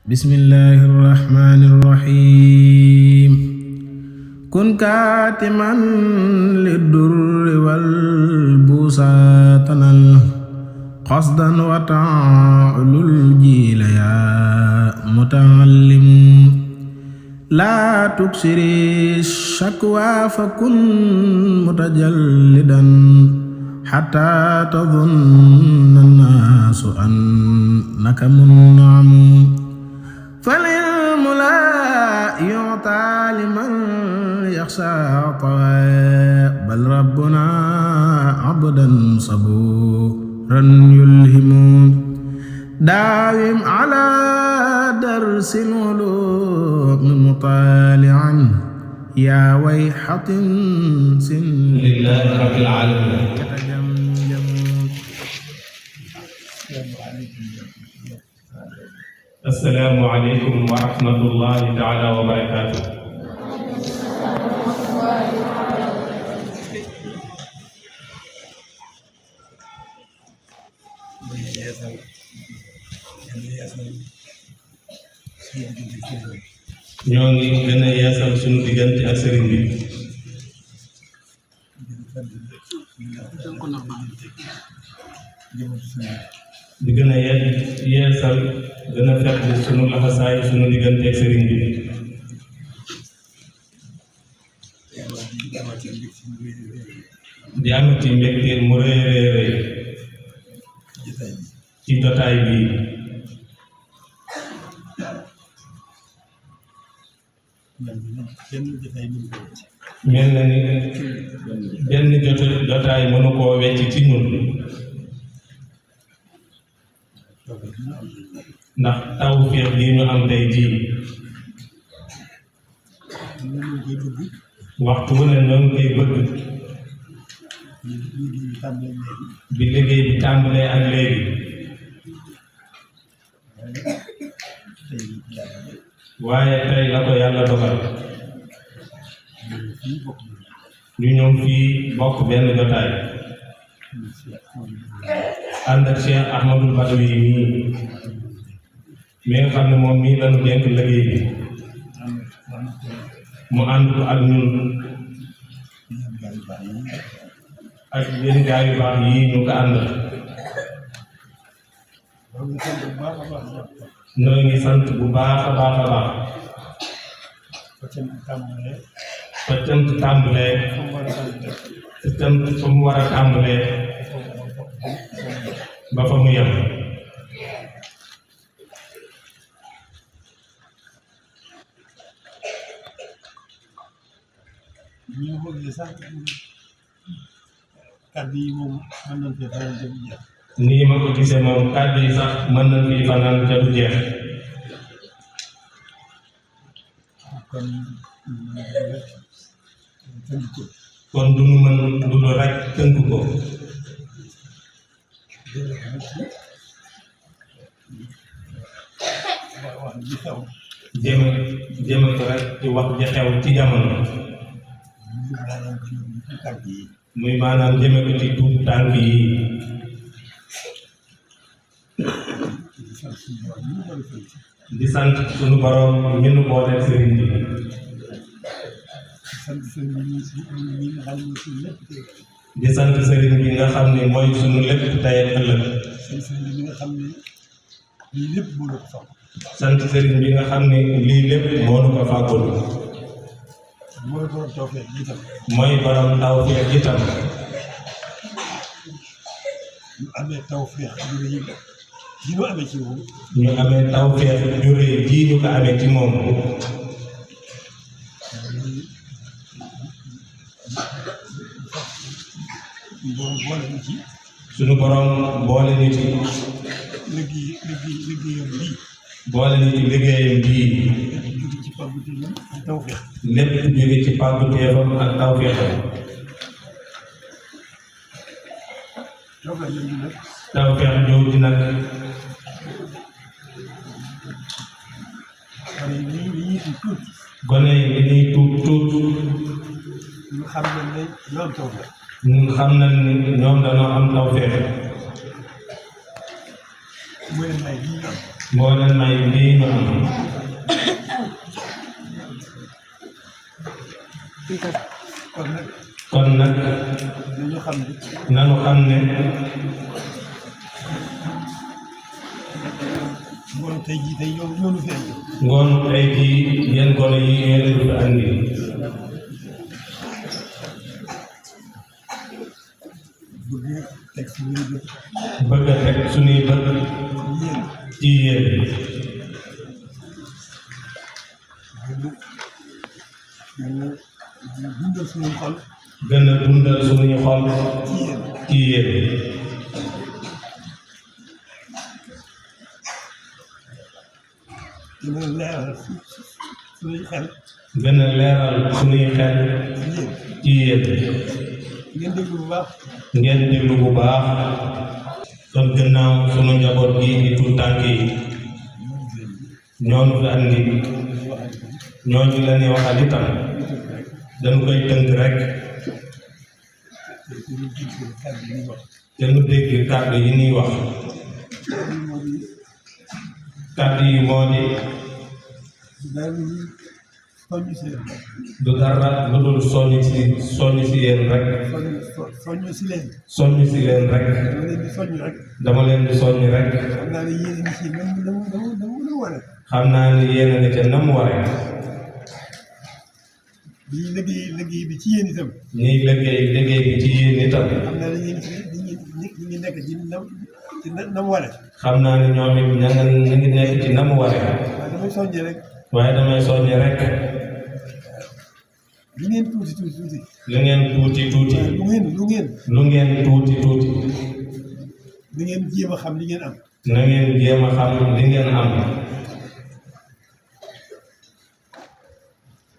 bismillahi irrahmani irrahim kun kaatiman lidurri walbusatanal qasdan wa ta'lul jila ya muta'allim la tuksiri shakwa fakun mutajallidan hatta tadhunna an-nasu annaka mun'am فالعلم لا يعطى لمن يخشى طوى بل ربنا عبدا صبورا يلهم داوم على درس العلوم مطالعا يا ويحة سن لله رب العالمين. Assalaamu aleykum wa rahmatullahi taala wa barakaatu. ñoo ngi gën a yeesal sunu diggante ak sëriñ bi di gën a yeesal gën a fekk sunu laxasaay sunu diggante ak sëriñ bi di amati mbégteel mu rëy rëy ci jotaay bi mel na ni benn jotaay mënu koo wecc ci ñun ndax tawfeex yi ñu am tey jii waxtu wu ne ñoo ngi koy bëgg bi liggéey bi tàmbalee ak léegi waaye tey la ko yàlla dogal ñu ñëw fii bokk benn jotaay ànd ak Cheikh Ahmadul Badawi mii mi nga xam ne moom mii lañu dénk liggéey bi mu ànd ko ak ñun ak yéen gaa yu baax yii ñu ko àndal ñoo ngi sant bu baax a baax a baax fa cant tàmbalee fa cant fa mu war a tàmbalee ba fa mu yem nii ma ko gisee moom kàddu yi sax mën nañ fi fanaan ca du jeex kon du ñu mën du lu rek tënk ko jéem ko rek ci wax ji xew ci jamono muy maanaam jëme ko ci tuut tànk yi di sant sunu borom ñu nu booleel sëriñ bi di sant sëriñ bi nga xam ne mooy sunu lépp tey ak ëllëg sant sëriñ bi nga xam ne lii lépp moo nu ko fàggul mooy borom tawfeex itam ñu amee tawfeex ji ñu amee ci moom ñu amee tawfeex ju rëy ji ñu ko amee ci moom suñu borom boole ñu ci liggéeyam bii boole ñu ci liggéeyam bii lépp jóge ci pàgguteefam ak tawfeexam tawfeex jooju nag gone yi ñuy tuut ñu xam ne ñoom tawfeex ñun xam nañ ni ñoom dañoo am tawfeex moo leen may lii ñu am. moo leen may lii ñu am. kon nag nañu xam ne nanu xam ne ngoon tey jii tey yoonu fi andi ngoon tey jii yéen gone yi yéen a dugg andi bëgg teg suñuy bët bëgg a teg suñuy bët yéen ci yéen gën a dundal suñuy xol gën a dundal suñuy xol ci yéen ci yéen gën a leeral suñuy xel gën a leeral suñuy xel ci yéen ci yéen ngeen déglu bu baax ngeen déglu bu baax kon gannaaw sunu njaboot gi di tuut tànk yi ñoonu fi andi ñooñu la ñuy waxal itam dañu koy tënk rek te nu dégg kàddu yi ñuy wax kàddu yi moo di du dara lu dul soññ si yéen rek soññ si leen soññ si leen rek dama leen di soññ rek dama leen di soññ rek xam naa ne yéen a ngi ci dama wane xam naa ni yéen a ngi ca nam ware bi liggéey bi ci yéen itam ñiy liggéey bi ci yéen itam xam naa ne yéen ñi ngi nekk ci nam wane xam naa ni ñoom it ña ngi nekk ci nam ware waaye damay soññee rek waaye damay soññ rek li ngeen tuuti lu ngeen tuuti lu ngeen tuuti na ngeen jéem a xam li ngeen am na ngeen jéem a xam li ngeen am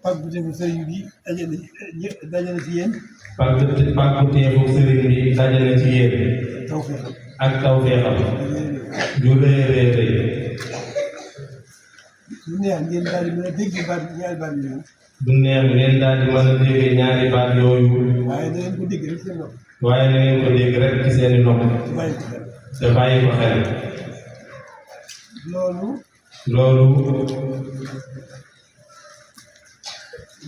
pàggu teefu sëriñ bi daje na ci yéen pàggu teefu sëriñ bi daje na ci yéen tawfeexam ak tawfeexam ju rëy rëy lu neex ngeen daal di mën a dégg ñaari baat yooyu du neex ngeen daal di mën a dégg ñaari baat yooyu waaye da ngeen ko dégg rek seen nopp waaye na ngeen ko dégg rek ci seeni nopp te bàyyi ko xel te bàyyi ko xel loolu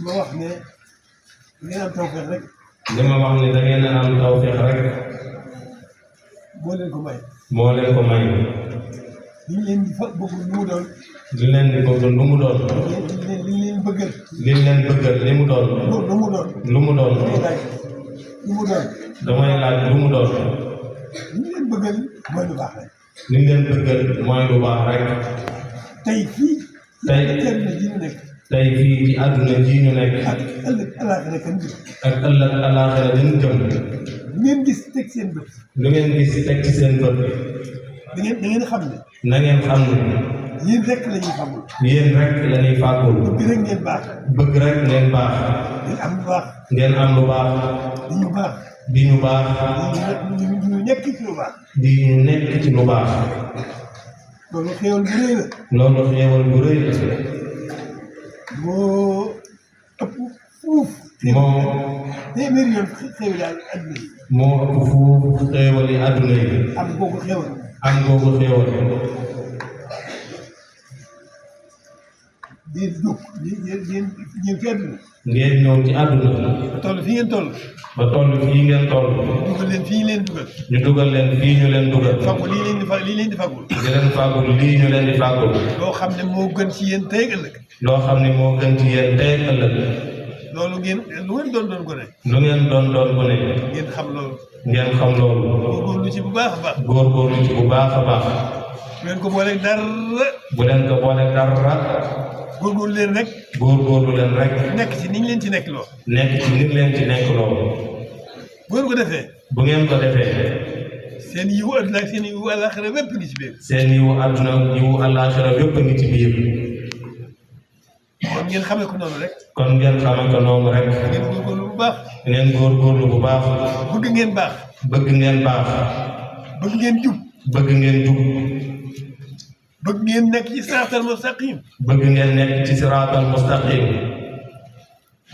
ma wax ne ngeen am tawfeex rek li ma wax ne da ngeen a am tawfeex rek moo leen ko may moo leen ko may li ñu leen di bëgg lu mu doon li leen di bëgg lu mu doon li leen bëggal li leen bëggal li mu doon lu mu doon lu mu doon lu mu doon damay laaj lu mu doon li ñu leen bëggal mooy lu baax rek li ngeen bëggal mooy lu baax rek tey fii tey àdduna ji ñu nekk tey fii ci àdduna ji ñu nekk ak ëllëg alaaxira kan jëm ak ëllëg alaaxira dañu jëm lu ngeen gis teg seen bët lu ngeen gis teg ci seen bët da ngeen xam ne na ngeen xam ne yéen rek la ñuy xamul yéen rek la ñuy fàggul bëgg rek ngeen baax bëgg rek ngeen baax ngeen am lu baax ngeen am lu baax di ñu baax di ñu baax ñu nekk ci lu baax di ñu nekk ci lu baax loolu xéewal bu rëy la loolu xéewal bu rëy la moo ëpp fuuf moo téeméeri yoon xéewal daal àdduna yi moo ëpp fuuf xéewal yi àdduna yi am googu xéewal am googu xéewal ngeen jóg ngeen ñëw ci àdduna ngeen ñëw ci àdduna toll fi ngeen toll ba toll fii ngeen toll dugal leen fii leen dugal ñu dugal leen fii ñu leen dugal faggu lii leen di faggul di leen fàggul lii ñu leen di fàggul loo xam ne moo gën ci yéen tey ëllëg loo xam ne moo gën ci yéen tey ëllëg loolu ngeen lu ngeen doon ko ne lu ngeen doon bu ne ngeen xam loolu ngeen xam loolu góorgóorlu ci bu baax a baax góorgóorlu ci bu baax a baax bu leen ko booleeg dara bu leen ko boole dara góorgóorlu leen rek góorgóorlu leen rek nekk ci ni ñu leen ci nekk loo nekk ci nit leen ci nekk loolu bu ngeen ko defee bu ngeen ko defee seen yiwu àdduna ak seen yiwu àllaaxira wépp ngi ci biir seen yiwu àdduna yiwu àllaaxira yépp a ngi ci biir kon ngeen xamee ko noonu rek kon ngeen xamee ko noonu rek ngeen góorgóorlu bu baax ngeen góorgóorlu bu baax bëgg ngeen baax bëgg ngeen baax bëgg ngeen jub bëgg ngeen jub bëgg ngeen nekk ci siraatal mustaqim bëgg ngeen nekk ci siraatal mustaqim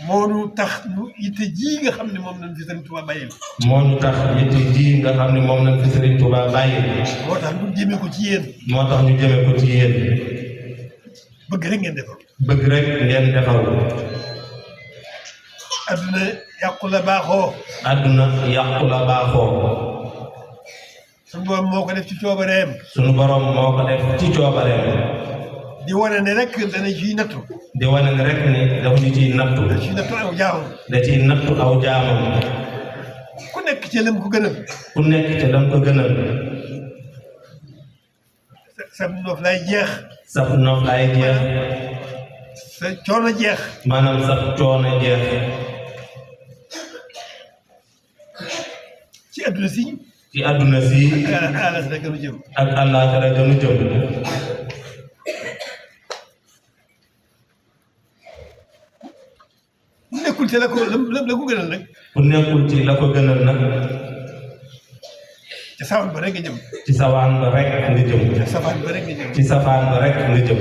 moo ñu tax ñu yitte ji nga xam ne moom lañ fi Sëriñ Tuubaa bàyyil moo ñu tax yitte ji nga xam ne moom lañ fi Sëriñ Tuubaa bàyyil moo tax ñu jëmee ko ci yéen moo tax ñu jëmee ko ci yéen bëgg rek ngeen defal bëgg rek ngeen defal adduna yàqu la baaxoo. àdduna yàqu la baaxoo. suñu borom moo ko def ci coobareem. sunu borom moo ko def ci coobareem. di wane ne rek dana ciy nattu. di wane ne rek ni dafa ñu ciy nattu. da ciy nattu aw jaamam. da ciy nattu aw jaamam. ku nekk ci lam ko gënal. ku nekk ci lam ko gënal. sab noof lay jeex. sab noof lay jeex. sa coono jeex. maanaam sa coono jeex. ci adduna si. ci adduna si. ak àllaaxira gënu jëm. ak àllaaxira gënu jëm. nekkul ci la ko gënal nag. ku nekkul ci la ko gënal nag. ci sawaan ba rek nga jëm. ci sawaan ba rek nga jëm. ci safaan ba rek nga jëm. ci safaan ba rek nga jëm.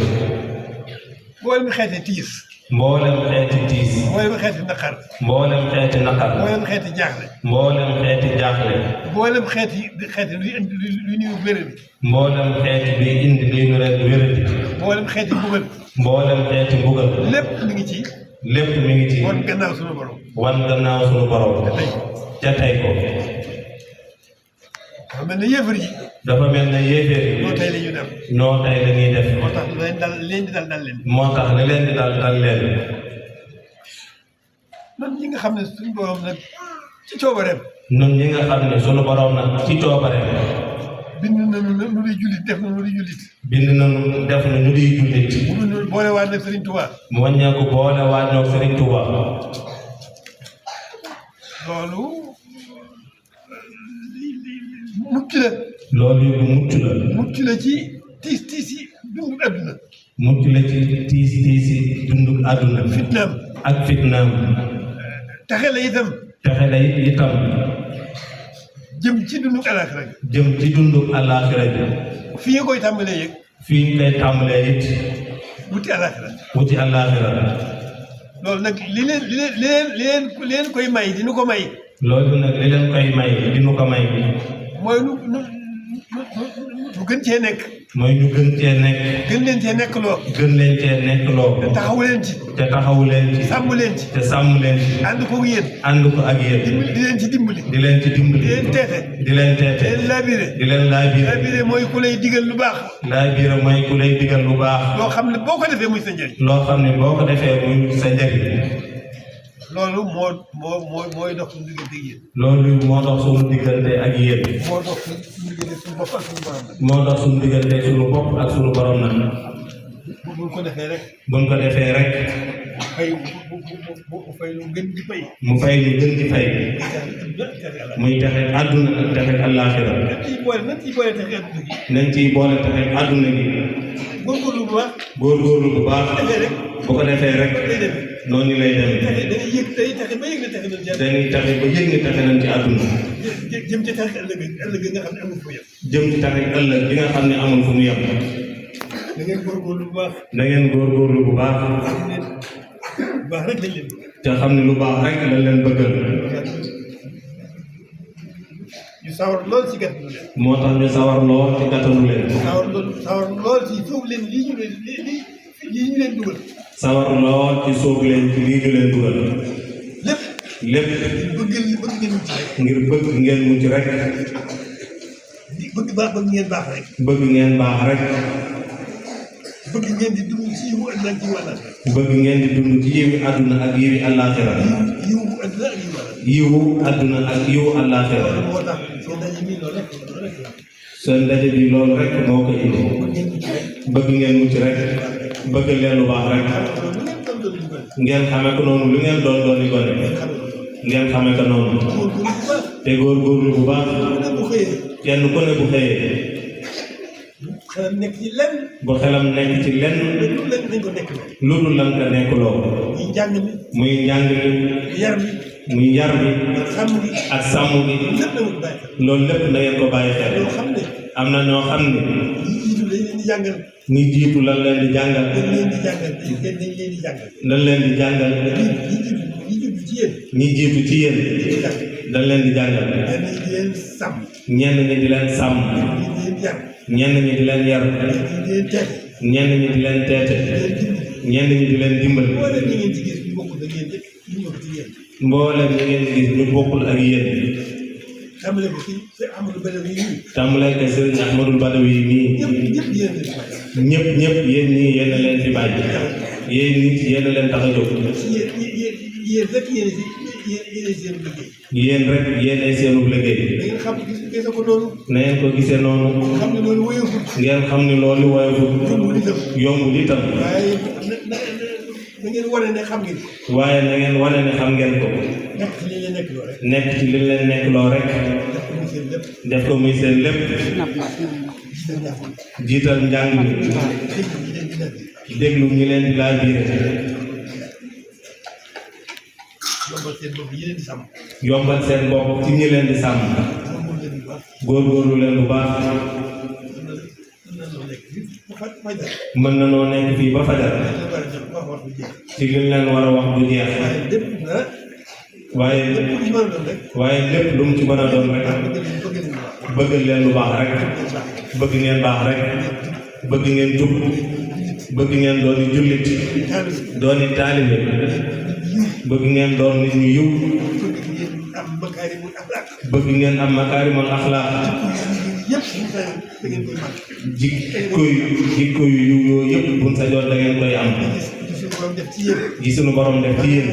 mboolem xeeti tiis. mboolem xeeti tiis. mboolem xeeti naqar. mboolem xeeti naqar. mboolem xeeti jaaxle. mboolem xeeti jaaxle. mboolem xeeti luy indi luy nuyu wéradi. mboolem xeeti bi indi luy nu leen wéradi. mboolem xeeti mbugal. mboolem xeeti mbugal. lépp mi ngi ci. lépp mi ngi ci. wan gannaaw sunu borom. wan gannaaw sunu borom. ca tey ko. dafa mel ne yéefar yi. dafa mel ne yéefar yi. noo tey la ñuy def. noo tey la ñuy def. moo tax leen di dal leen. moo tax li leen di dal leen. man ñi nga xam ne suñu borom nag ci coobareem. ñun ñi nga xam ne sunu borom nag ci coobareem. bind nañu nu di jullit def na nu di jullit. bind nañu def na ñu di jullit. mu ngi boole waat nag Serigne Touba. mu wàññeeku boole waat ñoo Serigne Touba. loolu mucc la. loolu yu mucc la. mucc la ci tiis yi dundu àdduna. mucc la ci tiis yi dundu àdduna. fitnaam. ak fitnaam. taxe la itam. taxe la itam. jëm ci dundu àllaaxira. jëm ci dundu àllaaxira bi. fii nga koy tàmbalee yëg. fii ñu koy tàmbalee it. wuti àllaaxira. wuti àllaaxira. loolu nag li leen koy may dinu ko may. loolu nag li leen koy may dinu ko may. mooy nu gën cee nekk. mooy ñu gën cee nekk. gën leen cee nekk loo. gën leen cee nekk loo. te taxawu leen ci. te taxawu leen ci. sàmm leen ci. te sàmm leen ci. ànd ko yéen. ànd ko ak yéen. di leen ci dimbali. di leen ci dimbali. di leen teete. di leen teete. di leen laabire. di leen laabire. laabire mooy ku lay digal lu baax. laabire mooy ku lay digal lu baax. loo xam ne boo ko defee muy sa njëriñ. loo xam ne boo ko defee muy sa njëriñ. loolu mooy dox suñu diggante ak yéen. loolu moo dox suñu diggante ak yéen. moo dox suñu diggante suñu bopp ak suñu borom nag. moo dox suñu diggante suñu bopp ak suñu borom nag. buñ ko defee rek. buñ ko defee rek. mu fay lu gën di fay. mu fay lu gën di fay. muy texe àdduna ak texe àllaaxira. nañ ciy boole texe àdduna gi. nañ ciy boole texe àdduna gi. góorgóorlu bu baax. góorgóorlu bu baax. bu ko defee rek. noonu lay demee. dañuy yëg texe ba yëg ne texe nañ ci àdduna. dañuy texe ba yëg ne texe nañ ci àdduna. jëm ci texe ëllëg nga xam ne amul fu yem. jëm ci texe ëllëg bi nga xam ne amul fu mu yem. da ngeen góorgóorlu bu baax. da ngeen góorgóorlu bu baax. bu baax rek lañ leen bëgg. te xam ne lu baax rek lañ leen bëggal. ñu sawar lool ci gàttanu leen. moo tax ñu sawar lool ci gàttanu leen. sawar lool ci suuf leen lii ñu leen dugal. sawar lool ci suuf leen ci lii ñu leen dugal. lépp. bëgg ngeen mucc rek. ngir bëgg ngeen mucc rek. bëgg ngeen baax rek. bëgg ngeen baax rek. bëgg ngeen di dund ci yiwu àdduna ak yiwu àllaaxira. bëgg ngeen di dund ci yiwu àdduna ak yiwu àllaaxira. yiwu àdduna ak yiwu àllaaxira. yiwu àdduna ak yiwu àllaaxira. moo tax seen ndaje mi loolu rek la. seen ndaje bi loolu rek moo ko indi. bëgg ngeen mucc rek. bëgg leen lu baax rek. ngeen xame ko noonu lu ngeen doon doon di gone. ngeen xame ko noonu. te góorgóorlu bu baax. kenn ku ne bu xëyee. xelam nekk ci lenn. bu xelam nekk ci lenn. lu dul lan ka nekk loo. muy njàng mi. muy njàng mi. yar bi. muy yar bi. sàmm gi. ak sàmm gi. lépp la mu bàyyi xel. loolu lépp na ngeen ko bàyyi xel. loo xam ne. am na ñoo xam ne. ñi jiitu dañ leen di jàngal. ñi jiitu lan leen di jàngal. dañ leen di jàngal dañ leen di jàngal. dañ leen di jàngal. ñi jiitu ci yéen. ñi jiitu ci yéen. dañ leen di jàngal. ñenn ñi di leen sàmm. ñenn ñi di leen sàmm. ñi di leen yar. ñenn ñi di leen yar. ñi di leen teete. ñenn ñi di leen teete. ñenn ñi di leen dimbali. boo leen ñi ngeen ci gis ñu bokk da ngeen bokk ci yéen. mboolem ñi ngeen gis ñu bokkul ak yéen. tàmbale ko ci Amadou Badawi yi. tàmbalee ko Serigne Ahmadul Badawi mii. ñëpp yéen leen fi bàyyi. ñëpp yéen ñii yéen a leen fi bàyyi. yéen nit yéen a leen tax a jóg. yéen rek yéen seen liggéey. yéen rek yéenay seenu liggéey. da ngeen xam gisee ko noonu. na ngeen ko gisee noonu. xam ne loolu woyofut. ngeen xam ne loolu woyofut. yombul itam. yombul itam. waaye na ngeen wane ne xam ngeen. waaye na ngeen wane ne xam ngeen ko. nekk ci li leen nekk loo rek. nekk ci li leen nekk loo rek. def ko muy seen lépp. jiital njàng mi. déglu ñi leen di laa biire. yombal seen bopp yi leen di sàmm. yombal seen bopp ci ñi leen di sàmm. góorgóorlu leen bu baax. mën na noo nekk fii ba fajar. ci li leen war a wax du jeex. waaye lépp lu mu ci mën a doon rek. bëgg leen lu baax rek. bëgg ngeen baax rek. bëgg ngeen jub. bëgg ngeen dooni jullit. dooni taalibe. bëgg ngeen doon nit ñu yiw. bëgg ngeen am makaarimul axlaaq. jikko yu yiw yooyu yëpp buñ sa jot da ngeen koy am. gi sunu borom def ci yéen.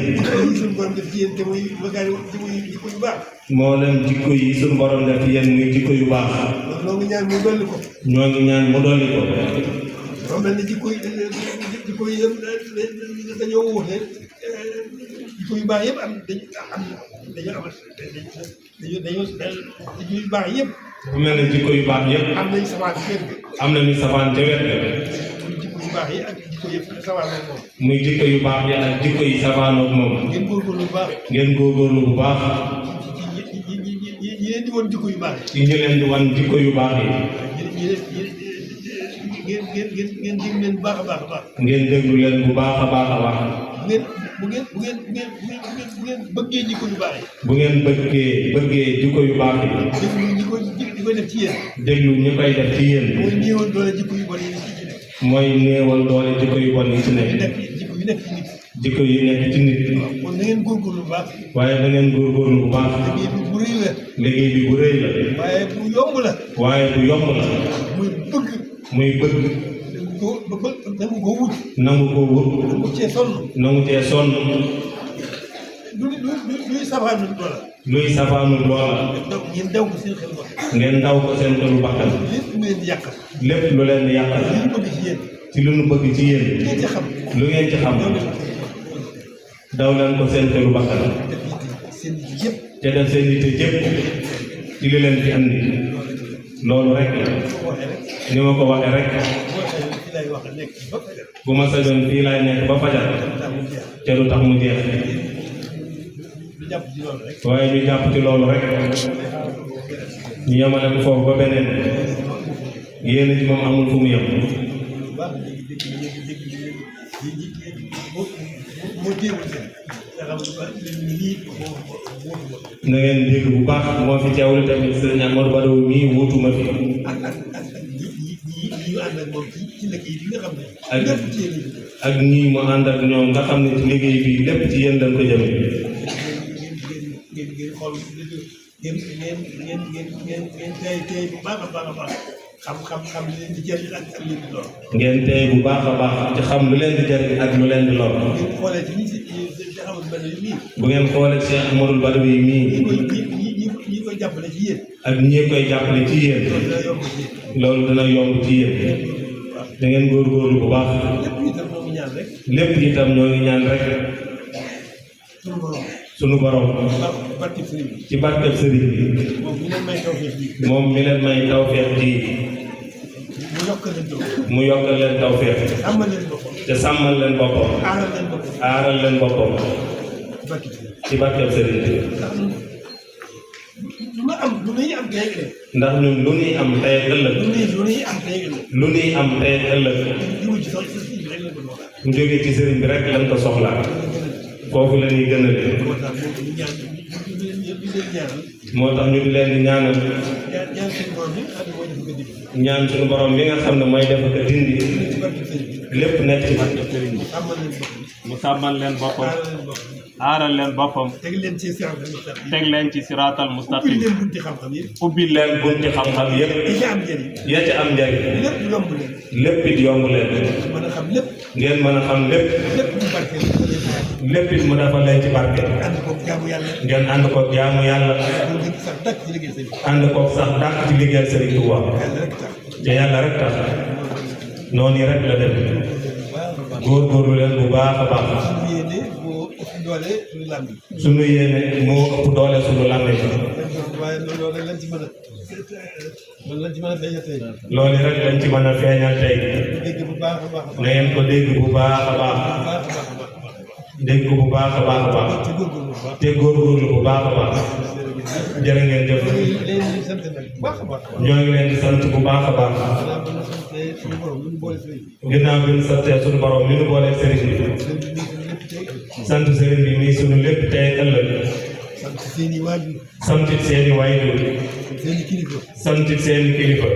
moo leen jikko yi sunu borom def ci yéen muy jikko yu baax. ñoo ngi ñaan mu dolli ko. ñoo ngi ñaan mu dolli ko. moo mel ne jikko yi dañoo wuute. jikko yu baax yëpp dañoo yu baax yëpp. bu mel ne jikko yu baax yëpp. am nañu safaan ci wet bi. am nañu safaan ca wet ga. jikko yu baax yi ak jikko yëpp safaanoog moom. muy jikko yu baax yi ak jikko yi safaanoog moom. ngeen góorgóorlu bu baax. ngeen góorgóorlu bu baax. ñi leen di wan jikko yu baax yi. ci ñi leen di wan jikko yu baax yi. ngeen déglu leen bu baax a baax a baax. ngeen déglu leen bu baax a baax a baax. bu ngeen bëggee jikko yu baax yi. bu ngeen bëggee jikko yu baax yi. déglu ñi koy def ci yéen. déglu ñi koy def ci yéen. mooy néewal doole jikko yu bon yi ci nekk. mooy néewal doole jikko yu bon yi ci nekk. jikko yu nekk ci nit. jikko yi nekk ci nit. kon na ngeen góorgóorlu bu baax. waaye na ngeen góorgóorlu bu baax. liggéey bi bu rëy la. liggéey bi bu rëy la. waaye bu yomb la. waaye bu yomb la. muy bëgg. nangu ko wut. nangu ko wut. nangu cee sonn. nangu cee sonn. luy safaanu loola. luy safaanu loola. ngeen daw ko seen xel wax. ngeen daw ko seen xelu bakkan. lépp lu leen di yàqal. lépp lu leen di yàqal. li ñu bëgg ci yéen. ci lu ñu bëgg ci yéen. lu ngeen ci xam. lu ngeen ci xam. daw leen ko seen xelu bakkan. seen yëpp. te def seen yitte jëpp ci li leen fi andi. loolu rek ni ma ko waxee rek. bu ma sañoon fii laay nekk ba fajar. te du tax mu jeex. waaye ñu jàpp ci loolu rek. ñu yemale ko foofu ba beneen. yéen ci moom amul fu mu yem. na ngeen dégg bu baax moo fi teewlu tamit sëriñ Amadou Badawi mii wuutuma fi. ak ñii mu ànd ak ñoom nga xam ne ci liggéey bi lépp ci yéen dañ ko jëme. ngeen tey bu baax a baax a baax xam lu leen di jëriñ ak lu leen di lor. ngeen tey bu baax a baax ci xam lu leen di jëriñ ak lu leen di lor. bu ngeen xoolee ci Amadou Badawi mii. ñi koy jàppale ci yéen. ak ñi koy jàppale ci yéen. loolu dina yomb ci yéen. da ngeen góorgóorlu bu baax. lépp itam ñoo ngi ñaan rek. sunu borom. ci barkeb sëriñ bi. moom mi leen may tawfeex ji. mu yokkal leen tawfeex. te sàmmal leen boppam. aaral leen boppam. ci barkeb sëriñ bi. ndax ñun lu ñuy am tey ëllëg. lu ñuy am tey ëllëg. mu jógee ci sëriñ bi rek lañ ko soxlaa. foofu la ñuy gën a leen. moo tax ñu di leen di ñaanal. ñaan suñu borom bi nga xam ne mooy def ko dindi. lépp nekk ci barke sëriñ bi. mu sàmmal leen boppam. aaral leen boppam teg leen ci siraatal mustaqim teg leen ci siraatal ubbil mustaqim leen bunti xam-xam yëpp ubbi leen bunti xam-xam yépp yi ci am njëriñ ya ci am njariñ lépp yomb leen lépp it yomb leen mën a xam lépp ngeen mën a xam lépp lépp bu barkeel lépp it mu dafa leen ci barke ànd ko jaamu yàlla ngeen ànd ko jaamu yàlla ñu ngi sax dakk ci liggéey sëñ ànd ko sax dàq ci liggéeyal Sëriñ Tuubaa yàlla rek tax te yàlla rek tax noonu rek la dem waaw góorgóorlu leen bu baax a baax suñu yéene boo ëpp doole suñu làmb sunu yéene moo ëpp doole sunu làmmiñ waaye loolu rek lañ ci mën a loolu lañ ci mën a feeñal tey loolu rek lañ ci mën a feeñal tey dégg bu baax a baax na ngeen ko dégg bu baax a baax dégg ko bu baax a baax a baax te góorgóorlu bu baax te góorgóorlu bu baax a baax jërë ngeen jëf leen di sant nag bu baax a baax ñoo ngi leen di sant bu baax a baax xanaa bu ñu sante suñu borom lu ñu boole sëriñ ginnaaw bi ñu santee suñu borom mi nu boolee sëriñ bi sëriñ bi nii suñu lépp tey sant sëriñ bi mii suñu lépp tey ëllëg sant seen i waajur santit seeni waajur seen i kilifa santit seeni kilifa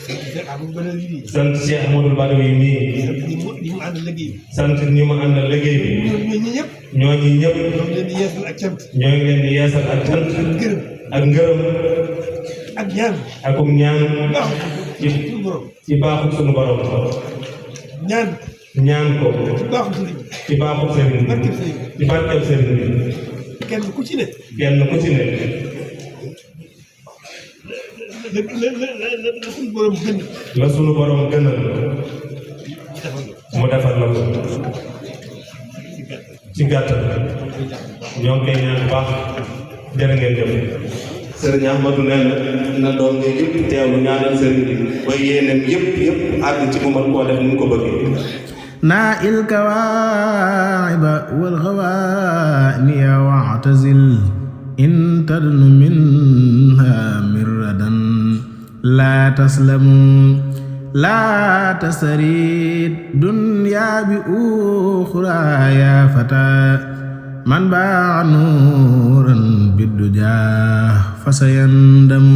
sant seen amul bële yi sant Cheikh Ahmadou Badawi mii sant ñi mu ànd liggéey sant ñi mu àndal liggéey bi ñoom ñi ñëpp ñooñu ñëpp ñoo ngi leen di yeesal ak cant ñoo ngi leen di yeesal ak cant gërëm ak ngërëm ak ñaan akum ñaan baax ci suñu borom ci baaxul suñu borom ñaan ñaan ko ci baaxu sëriñ ci baaxul sëriñ barkeb bi sëriñ ci barkeb sëriñ bi kenn ku ci ne kenn ku ci ne la suñu borom gën la suñu borom gënal mu defal la ko ci gàttal ñoo ngi koy ñaan bu baax jërë ngeen jëf sëriñ Ahmadou nee na doom nga yëpp teewlu ñaanal sëriñ bi ba yéeneem yëpp àgg ci mu mën koo def ni mu ko bëggee نائل الكواعب والغواني واعتزل إن تدن منها مردا لا تسلم لا تسريد دنيا بأخرى يا فتى من باع نورا بالدجى فسيندم